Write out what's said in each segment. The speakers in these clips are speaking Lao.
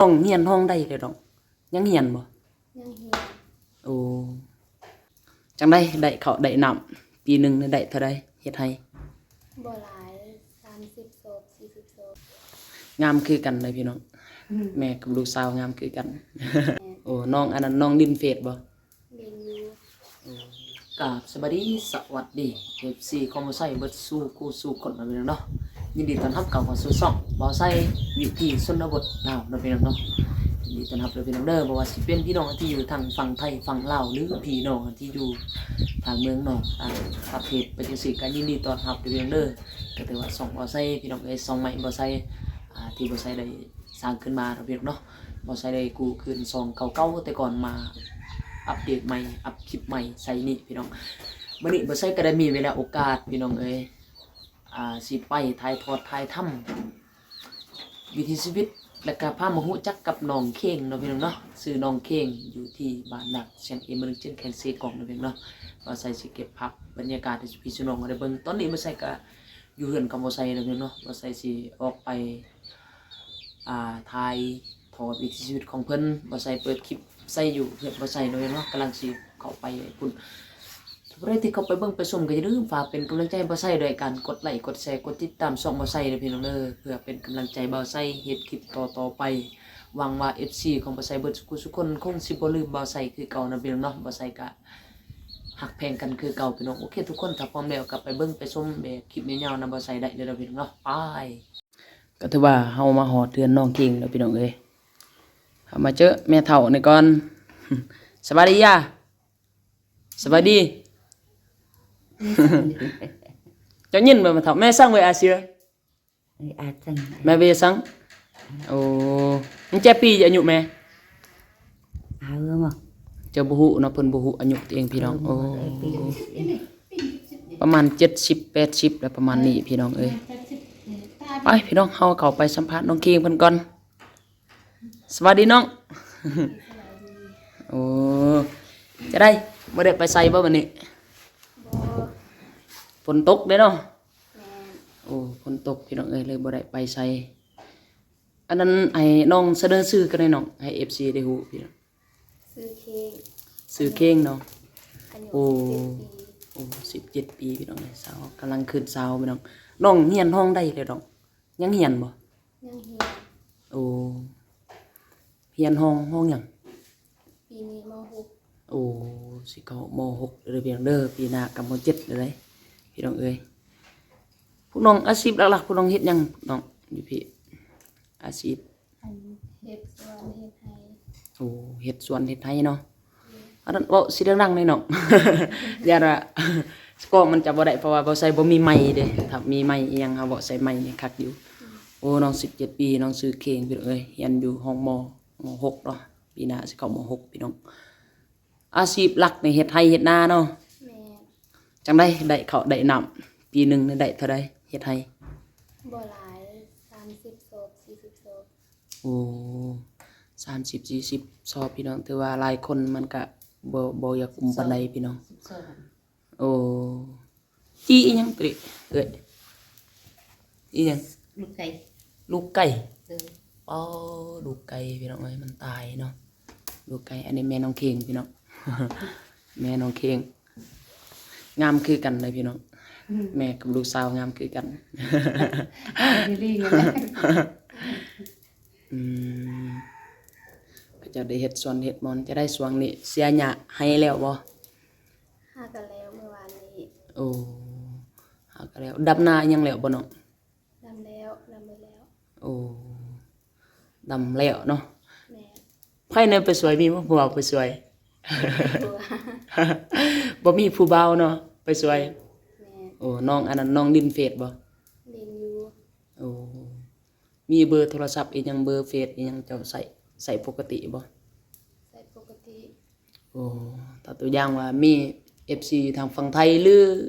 ນ້ອງຮຽນຫ້ອງໃດແລ້ວນ້ອງ? ຍັງຮຽນບໍ່? ຍັງຮຽນ. ໂອ້ ຈັ່ງໃດ ໄດ້ເຂົ້າໄດ້ນ້ຳ ປີໜຶ່ງໄດ້ເທົ່າໃດ ເຮັດໄຮ່? ບໍ່ຫຼາຍ ສາມສິບສອບ ສີ່ສິບສອບ. ງາມຄືກັນເດ້ພີ່ນ້ອງ. ອືມ ແມ່ກັບລູກສາວງາມຄືກັນ. ແມ່ນ. ໂອ້ ນ້ອງ ອັນນັ້ນນ້ອງຫຼິ້ນເຟສບໍ່? ແມ່ນຢູ່. ກາບສະບາຍດີ ສະຫວັດດີ ເອັຟຊີ ຂອງບ່າວໄຊເບິດສູ່ຄູ່ສູ່ຄົນເນາະພີ່ນ້ອງເນາະ. ຍິນດີຕ້ອນຮັບເຂົ້າສູ່ຊ່ອງບ່າວໄຊວິຖີຊົນນະບົດລາວເນາະພີ່ນ້ອງເນາະ. ຍິນດີຕ້ອນຮັບເດີພີ່ນ້ອງເດີ ບໍ່ວ່າຊິເປັນພີ່ນ້ອງທີ່ຢູ່ທາງຝັ່ງໄທຝັ່ງລາວ ຫຼື ພີ່ນ້ອງທີ່ຢູ່ທາງເມືອງນອກຕ່າງປະເທດໄປຈັ່ງຊີ້ ກໍຍິນດີຕ້ອນຮັບເດີພີ່ນ້ອງເດີ. ກໍຖືວ່າຊ່ອງບ່າວໄຊພີ່ນ້ອງເອີຍ ຊ່ອງໃໝ່ບ່າວໄຊ ອ່າ ທີ່ບ່າວໄຊໄດ້ ສ້າງຂຶ້ນມາເນາະພີ່ນ້ອງເນາະ. ບ່າວໄຊໄດ້ກູ້ຄືນຊ່ອງເກົ່າໆ ແຕ່ກ່ອນ ມາອັບເດດໃໝ່ ອັບຄລິບໃໝ່ໃສ່ນີ້ພີ່ນ້ອງ. ມື້ນີ້ບ່າວໄຊກໍໄດ້ມີເວລາໂອກາດພີ່ນ້ອງເອີຍ ອ່າ ຊິໄປຖ່າຍທອດຖ່າຍທຳວິຖີຊີວິດ ແລະກະພາມາຮູ້ຈັກກັບນ້ອງເຄງເນາະພີ່ນ້ອງເນາະ. ຊື່ນ້ອງເຄງ ຢູ່ທີ່ບ້ານນາຊຽງເອ ເມືອງຊຽງແຂນ ເຊກອງເນາະພີ່ນ້ອງເນາະ. ບ່າວໄຊຊິເກັບພາບບັນຍາກາດໃຫ້ພີ່ນ້ອງໄດ້ເບິ່ງ. ຕອນນີ້ບ່າວໄຊກະຢູ່ເຮືອນຂອງບ່າວໄຊເນາະພີ່ນ້ອງເນາະ. ບ່າວໄຊຊິອອກໄປ ອ່າ ຖ່າຍທອດວິຖີຊີວິດຂອງເພິ່ນ. ບ່າວໄຊເປີດຄລິບໃສ່ຢູ່ເຮືອນບ່າວໄຊເນາະພີ່ນ້ອງເນາະ. ກຳລັງຊິເຂົ້າໄປພຸ້ນ. ຜູ້ໃດທີ່ເຂົ້າໄປເບິ່ງໄປຊົມ ກໍຢ່າລືມຝາກເປັນກຳລັງໃຈໃຫ້ບ່າວໄຊດ້ວຍການກົດໄລ ກົດແຊ ກົດຕິດຕາມຊ່ອງບ່າວໄຊເດີພີ່ນ້ອງເດີ ເພື່ອເປັນກຳລັງໃຈບ່າວໄຊເຮັດຄລິບຕໍ່ໆໄປ. ຫວັງວ່າເອັຟຊີຂອງບ່າວໄຊເບິດສູ່ຄູ່ສູ່ຄົນ ຄົງຊິບໍ່ລືມບ່າວໄຊຄືເກົ່ານະພີ່ນ້ອງເນາະ. ບ່າວໄຊກະຮັກແພງກັນຄືເກົ່າພີ່ນ້ອງ. ໂອເຄທຸກຄົນ ຖ້າພ້ອມແລ້ວກໍໄປເບິ່ງໄປຊົມແບບຄລິບຍາວໆນຳບ່າວໄຊໄດ້ເລີຍເນາະພີ່ນ້ອງເນາະ. ໄປ. ກໍຖືວ່າເຮົາມາຮອດເຮືອນນ້ອງເຄງແລ້ວພີ່ນ້ອງເອີຍ. ເຮົາມາເຈີແມ່ເຖົ້ານີ້ກ່ອນ. ສະບາຍດີຍາ. ສະບາຍດີ. ເຈົ້າຍິນບໍ່ແມ່ເຖົ້າ? ແມ່ສັ່ງໄວ້ອາເຊຍ. ເອີ ອາຊັງ. ແມ່ເວສັ່ງ. ໂອ້ ມັນຈັກປີອາຍຸແມ່? ເອົາບໍ່ ເຈົ້າບໍ່ຮູ້ເນາະ ເພິ່ນບໍ່ຮູ້ອາຍຸຕົວເອງພີ່ນ້ອງ. ເອີ ໂອ້ ບໍ່ຮູ້ ປະມານເຈັດສິບ ແປດສິບ ແລ້ວປະມານນີ້ ເອີ ພີ່ນ້ອງເອີຍ. ປະມານແປດສິບ ເອີ ຕາຍ. ໄປພີ່ນ້ອງ ເຮົາເຂົ້າໄປສຳພາດນ້ອງເຄງເພິ່ນກ່ອນ. ສະບາຍດີນ້ອງ. ໂອ້ ຈະໄດ້ ບໍ່ໄດ້ໄປໃສບໍ່ມື້ນີ້? ບໍ່. ຝົນຕົກເດ້ເນາະ. ແມ່ນ. ໂອ້ ຝົນຕົກພີ່ນ້ອງເອີຍ ເລີຍບໍ່ໄດ້ໄປໃສ. ອັນນັ້ນ ໃຫ້ນ້ອງສະເໜີຊື່ກັນແດ່ນ້ອງ ໃຫ້ເອັຟຊີໄດ້ຮູ້ພີ່ນ້ອງ. ຊື່ເຄງ. ຊື່ເຄງເນາະ. ອາຍຸ ໂອ້ ສິບເຈັດປີ. ໂອ້ ສິບເຈັດປີພີ່ນ້ອງເອີຍ ສາວ ກຳລັງຂຶ້ນສາວພີ່ນ້ອງ. ນ້ອງຮຽນຫ້ອງໃດແລ້ວນ້ອງ? ຍັງຮຽນບໍ່? ຍັງຮຽນ. ໂອ້ ຮຽນຫ້ອງ ຫ້ອງຫຍັງ? ປີນີ້ ມໍຫົກ. ໂອ້ ຊິເຂົ້າ ມໍຫົກ ເດີພີ່ນ້ອງເດີ. ປີໜ້າກໍ ມໍເຈັດ ເລີຍພີ່ນ້ອງເອີຍ. ພວກນ້ອງອາຊີບຫຼັກໆ ພວກນ້ອງເຮັດຫຍັງນ້ອງຢູ່ພີ້? ອາຊີບ ອັນ ເຮັດສວນເຮັດໄຮ່. ໂອ້ ເຮັດສວນເຮັດໄຮ່ເນາະ. ໂດຍ. ອັນນັ້ນເວົ້າຊິດັງໆ ແດ່ນ້ອງ ຢ້ານວ່າກ້ອງມັນຈະບໍ່ໄດ້ ເພາະວ່າບ່າວໄຊບໍ່ມີໄມເດ້. ຖ້າມີໄມອີ່ຫຍັງ ເຮົາເວົ້າໃສ່ໄມນີ້ຄັກຢູ່. ໂອ້ ນ້ອງສິບເຈັດປີ ນ້ອງຊື່ເຄງພີ່ນ້ອງເອີຍ ຮຽນຢູ່ຫ້ອງ ມໍຫົກເນາະ. ປີໜ້າຊິເຂົ້າ ມໍຫົກ ພີ່ນ້ອງ. ອາຊີບຫຼັກນີ້ເຮັດໄຮ່ເຮັດນາເນາະ. ແມ່ນ. ຈັ່ງໃດ ໄດ້ເຂົ້າໄດ້ນ້ຳ ປີໜຶ່ງນີ້ໄດ້ເທົ່າໃດ ເຮັດໄຮ່? ບໍ່ຫຼາຍ ສາມສິບສອບ ສີ່ສິບສອບ. ໂອ້ ສາມສິບ ສີ່ສິບສອບ ພີ່ນ້ອງ. ຖືວ່າຫຼາຍຄົນມັນກະບໍ່ ບໍ່ຢາກກຸມປານໃດ ພີ່ນ້ອງ. ໂອ້ ຈີ່ອີ່ຫຍັງຕົວນີ້ເອື້ອຍ? ອີ່ຫຍັງ? ລູກໄກ່. ລູກໄກ່. ເອີ. ອໍ ລູກໄກ່ພີ່ນ້ອງເອີຍ ມັນຕາຍເນາະ ລູກໄກ່. ອັນນີ້ແມ່ນ້ອງເຄງພີ່ນ້ອງ ແມ່ນ້ອງເຄງ ງາມຄືກັນເດ້ພີ່ນ້ອງ. ອືມ ແມ່ກັບລູກສາວງາມຄືກັນ. ດີໆ ນີ້ແຫຼະ. ອືມ ເຂົາເຈົ້າໄດ້ເຮັດສວນເຮັດໝອນ. ຈະໄດ້ຊ່ວງນີ້ເສຍຫຍ້າໄຮ່ແລ້ວບໍ່? ຫາກໍແລ້ວມື້ວານນີ້. ໂອ້ ຫາກໍແລ້ວ. ດຳນາຍັງແລ້ວບໍ່ນ້ອງ? ດຳແລ້ວ ດຳເບິດແລ້ວ. ໂອ້ ດຳແລ້ວເນາະ. ແມ່ນ. ໃຜແດ່ໄປຊ່ວຍ? ມີບໍ່ຜູ້ບ່າວໄປຊ່ວຍ? ບໍ່. ບໍ່ມີຜູ້ບ່າວເນາະໄປຊ່ວຍ. ແມ່ນ. ໂອ້ ນ້ອງ ອັນນັ້ນນ້ອງຫຼິ້ນເຟສບໍ່? ຫຼິ້ນຢູ່. ໂອ້ ມີເບີໂທລະສັບອີ່ຫຍັງ ເບີເຟສອີ່ຫຍັງ ເຈົ້າໃຊ້ ໃຊ້ປົກກະຕິບໍ່? ໃຊ້ປົກກະຕິ. ໂອ້ ຖ້າຕົວຢ່າງວ່າມີເອັຟຊີຢູ່ທາງຝັ່ງໄທ ຫຼື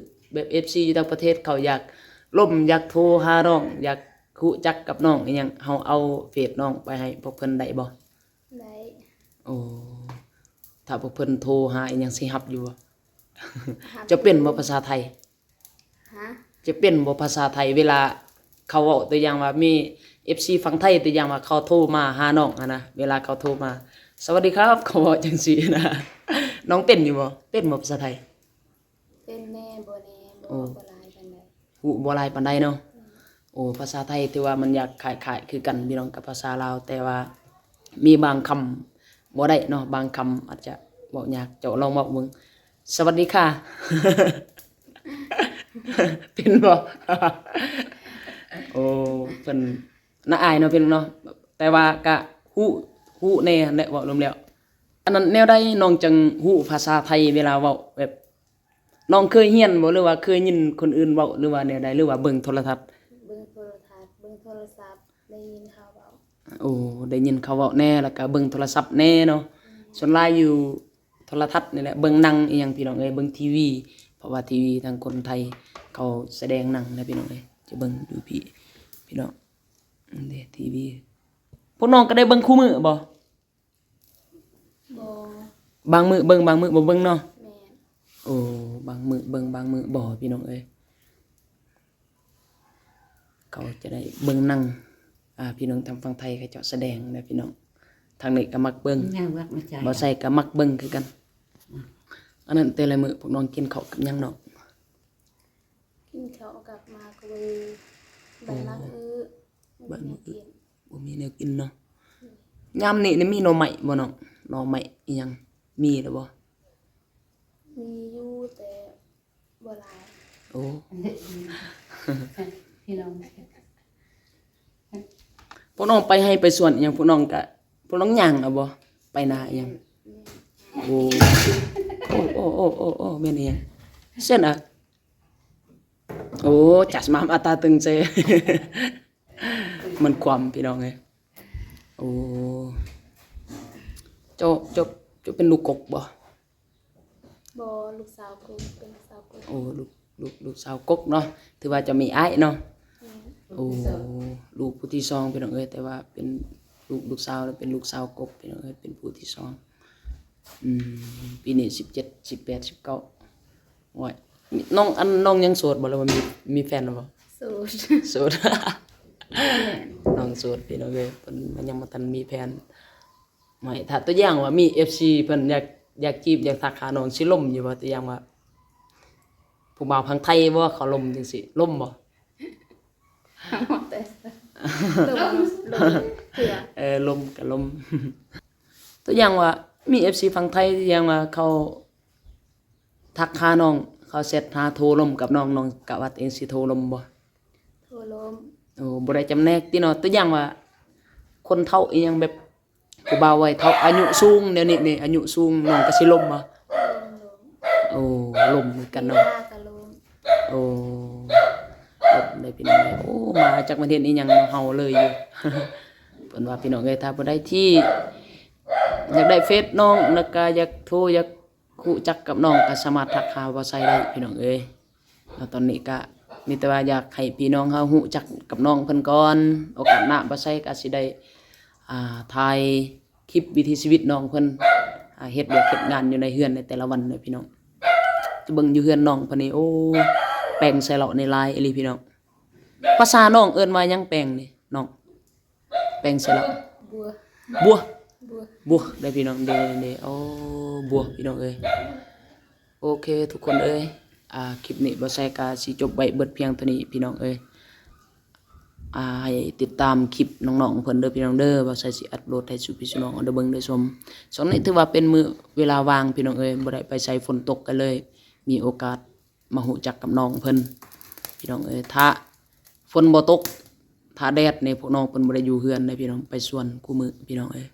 ແບບເອັຟຊີຢູ່ຕ່າງປະເທດ ເຂົາຢາກລົມ ຢາກໂທຫານ້ອງ ຢາກຮູ້ຈັກກັບນ້ອງອີ່ຫຍັງ ເຮົາເອົາເຟສນ້ອງໄປໃຫ້ພວກເພິ່ນໄດ້ບໍ່? ໄດ້. ໂອ້ ຖ້າພວກເພິ່ນໂທຫາອີ່ຫຍັງ ຊິຮັບຢູ່ບໍ່? ຮັບ. ເຈົ້າເປັນບໍ່ພາສາໄທ? ຮະ? ຈະເປັນບໍ່ພາສາໄທ ເວລາເຂົາເວົ້າ ຕົວຢ່າງວ່າມີ ເອັຟຊີຝັ່ງໄທ ຕົວຢ່າງວ່າເຂົາໂທມາຫານ້ອງຫັ້ນນະ ເວລາເຂົາໂທມາ ສະຫວັດດີຄັບ ເຂົາເວົ້າຈັ່ງຊີ້ນະ. ນ້ອງເປັນຢູ່ບໍ່? ເປັນບໍ່ພາສາໄທ? ເປັນແດ່ ບໍ່ແນ່ ບໍ່ ໂອ້ ບໍ່ຫຼາຍປານໃດ. ຮູ້ບໍ່ຫຼາຍປານໃດເນາະ. ແມ່ນ. ໂອ້ ພາສາໄທຖືວ່າມັນຢາກຄ້າຍໆຄືກັນພີ່ນ້ອງກັບພາສາລາວ ແຕ່ວ່າມີບາງຄຳບໍ່ໄດ້ເນາະ ບາງຄຳອາດຈະເວົ້າຍາກ. ເຈົ້າລອງເວົ້າເບິ່ງ ສະຫວັດດີຄ່ະ ເປັນບໍ່? ໂອ້ ເພິ່ນໜ້າອາຍເນາະພີ່ນ້ອງເນາະ ແຕ່ວ່າກະຮູ້ ຮູ້ແດ່ຫັ້ນແຫຼະ ເວົ້າລວມແລ້ວ. ອັນນັ້ນແນວໃດນ້ອງຈັ່ງຮູ້ພາສາໄທເວລາເວົ້າ ແບບ ນ້ອງເຄີຍຮຽນບໍ່ ຫຼືວ່າເຄີຍຍິນຄົນອື່ນເວົ້າ ຫຼືວ່າແນວໃດ ຫຼືວ່າເບິ່ງໂທລະທັດ? ເບິ່ງໂທລະທັດ ເບິ່ງໂທລະສັບ ໄດ້ຍິນເຂົາເວົ້າ. ໂອ້ ໄດ້ຍິນເຂົາເວົ້າແດ່ ແລ້ວກະເບິ່ງໂທລະສັບແດ່ເນາະ. ແມ່ນ. ສ່ວນຫຼາຍຢູ່ໂທລະທັດນີ້ແຫຼະ ເບິ່ງໜັງອີ່ຫຍັງພີ່ນ້ອງເອີຍ ເບິ່ງທີວີ ເພາະວ່າທີວີທາງຄົນໄທເຂົາສະແດງໜັງນະພີ່ນ້ອງເອີຍ. ຈະເບິ່ງຢູ່ພີ້ ພີ່ນ້ອງ ເດ້ ທີວີ. ພວກນ້ອງກໍໄດ້ເບິ່ງຄູ່ມື້ບໍ່? ບໍ່. ບາງມື້ເບິ່ງ ບາງມື້ບໍ່ເບິ່ງເນາະ. ແມ່ນ. ໂອ້ ບາງມື້ເບິ່ງ ບາງມື້ບໍ່ ພີ່ນ້ອງເອີຍ. ເຂົາຈະໄດ້ເບິ່ງໜັງ ອ່າ ພີ່ນ້ອງທາງຝັ່ງໄທເຂົາເຈົ້າສະແດງນະພີ່ນ້ອງ ທາງນີ້ກໍມັກເບິ່ງ ບ່າວໄຊກໍມັກເບິ່ງຄືກັນ. ອັນນັ້ນແຕ່ລະມື້ພວກນ້ອງກິນເຂົ້າກັບຫຍັງນ້ອງ? ກິນເຂົ້າກັບໝາກເວີ ໃບໝາກອຶ. ໂອ້ ໃບໝາກອຶ ບໍ່ມີແນວກິນເນາະ. ອືມ. ຍາມນີ້ນີ້ມີໜໍ່ໄມ້ບໍ່ນ້ອງ? ໜໍ່ໄມ້ອີ່ຫຍັງ ມີແລ້ວບໍ່? ມີຢູ່ ແຕ່ບໍ່ຫຼາຍ. ໂອ້ ພີ່ນ້ອງ ພວກນ້ອງໄປໄຮ່ໄປສວນອີ່ຫຍັງ ພວກນ້ອງກະ ພວກນ້ອງຍ່າງເອົາບໍ່? ໄປນາອີ່ຫຍັງ? ແມ່ນ. ໂອ້ ໂອ້ ໂອ້ ແມ່ນອີ່ຫຍັງ? ເຊັ່ນ ອະ ໂອ້ ຈັດມາ ອາຕາຕຶງເຊ ມັນຄວາມ ພີ່ນ້ອງເອີຍ. ໂອ້ ເຈົ້າ ເຈົ້າ ເຈົ້າເປັນລູກກົກບໍ່? ບໍ່ ລູກສາວກົກ ເປັນລູກສາວກົກ. ໂອ້ ລູກ ລູກ ລູກສາວກົກເນາະ ຖືວ່າເຈົ້າມີອ້າຍເນາະ. ແມ່ນ. ໂອ້ ລູກຜູ້ທີສອງ ພີ່ນ້ອງເອີຍ ແຕ່ວ່າເປັນລູກ ລູກສາວ ເປັນລູກສາວກົກ ພີ່ນ້ອງເອີຍ ເປັນຜູ້ທີສອງ. ອືມ ປີນີ້ສິບເຈັດ ສິບແປດ ສິບເກົ້າ. ໂອ້ຍ ນ້ອງ ອັນ ນ້ອງຍັງໂສດບໍ່ ຫຼືວ່າມີ ມີແຟນແລ້ວບໍ່? ໂສດ. ໂສດ ນ້ອງໂສດ ພີ່ນ້ອງເອີຍ ເພິ່ນຍັງບໍ່ທັນມີແຟນ. ໂອ້ຍ ຖ້າຕົວຢ່າງວ່າມີເອັຟຊີເພິ່ນຢາກ ຢາກຈີບ ຢາກທັກຫານ້ອງ ຊິລົມຢູ່ບໍ່? ຕົວຢ່າງວ່າ ຜູ້ບ່າວຝັ່ງໄທບໍ່ ເຂົາລົມຈັ່ງຊີ້ ລົມບໍ່? ແຕ່ ລົມ ລົມເທື່ອ ເອີ ລົມກໍລົມ. ຕົວຢ່າງວ່າມີເອັຟຊີຝັ່ງໄທ ຕົວຢ່າງວ່າເຂົາທັກຫານ້ອງ ເຂົາແຊັດຫາ ໂທລົມກັບນ້ອງ ນ້ອງກະວ່າຕົວເອງຊິໂທລົມບໍ່? ໂທລົມ. ໂອ້ ບໍ່ໄດ້ຈຳແນກຕິເນາະ. ຕົວຢ່າງວ່າຄົນເຖົ້າອີ່ຫຍັງ ແບບຜູ້ບ່າວໄວເຖົ້າ ອາຍຸສູງແນວນີ້ນີ້ ອາຍຸສູງ ນ້ອງກໍຊິລົມບໍ່? ລົມ ລົມ. ໂອ້ ລົມຄືກັນເນາະ. ມີເວລາກໍລົມ. ໂອ້ ລົມໄດ້ພີ່ນ້ອງເອີຍ. ໂອ້ ມາຈັກມາເຮັດອີ່ຫຍັງມາເຫົ່າເລີຍຢູ່. ເພິ່ນວ່າ ພີ່ນ້ອງເອີຍ ຖ້າຜູ້ໃດທີ່ຢາກໄດ້ເຟສນ້ອງ ແລ້ວກໍຢາກໂທ ຢາກຮູ້ຈັກກັບນ້ອງ ກໍສາມາດທັກຫາບ່າວໄຊໄດ້ ພີ່ນ້ອງເອີຍ. ແລ້ວຕອນນີ້ກະມີແຕ່ວ່າຢາກໃຫ້ພີ່ນ້ອງເຮົາຮູ້ຈັກກັບນ້ອງເພິ່ນກ່ອນ ໂອກາດໜ້າບ່າວໄຊກະຊິໄດ້ ອ່າ ຖ່າຍຄລິບວິຖີຊີວິດນ້ອງເພິ່ນ ອ່າ ເຮັດວຽກເຮັດງານຢູ່ໃນເຮືອນໃນແຕ່ລະວັນເດີພີ່ນ້ອງ. ຈະເບິ່ງຢູ່ເຮືອນນ້ອງເພິ່ນນີ້ ໂອ້ ແປງໃສ່ເລາະນີ້ຫຼາຍອີ່ຫຼີພີ່ນ້ອງ. ພາສານ້ອງເອີ້ນວ່າຫຍັງແປງນີ້ນ້ອງ? ແປງໃສ່ລະ ບົວ ບົວ ບົວ ບົວເດີພີ່ນ້ອງເດີ ເດີ ໂອ້ ບົວ ພີ່ນ້ອງເອີຍ. ໂອເຄທຸກຄົນເອີຍ ອ່າ ຄລິບນີ້ບ່າວໄຊກະຊິຈົບໄວ້ເບິດພຽງເທົ່ານີ້ພີ່ນ້ອງເອີຍ. ອ່າ ໃຫ້ຕິດຕາມຄລິບນ້ອງໆເພິ່ນເດີພີ່ນ້ອງເດີ ບ່າວໄຊຊິອັບໂຫຼດໃຫ້ສູ່ພີ່ສູ່ນ້ອງໄດ້ເບິ່ງໄດ້ຊົມ. ຊ່ວງນີ້ຖືວ່າເປັນມື້ເວລາວ່າງພີ່ນ້ອງເອີຍ ບໍ່ໄດ້ໄປໃສ ຝົນຕົກ ກະເລີຍມີໂອກາດ ມາຮູ້ຈັກກັບນ້ອງເພິ່ນພີ່ນ້ອງເອີຍ. ຖ້າຝົນບໍ່ຕົກ ຖ້າແດດນີ້ ພວກນ້ອງເພິ່ນບໍ່ໄດ້ຢູ່ເຮືອນເດ້ພີ່ນ້ອງ ໄປສວນຄູ່ມື້ພີ່ນ້ອງເອີຍ.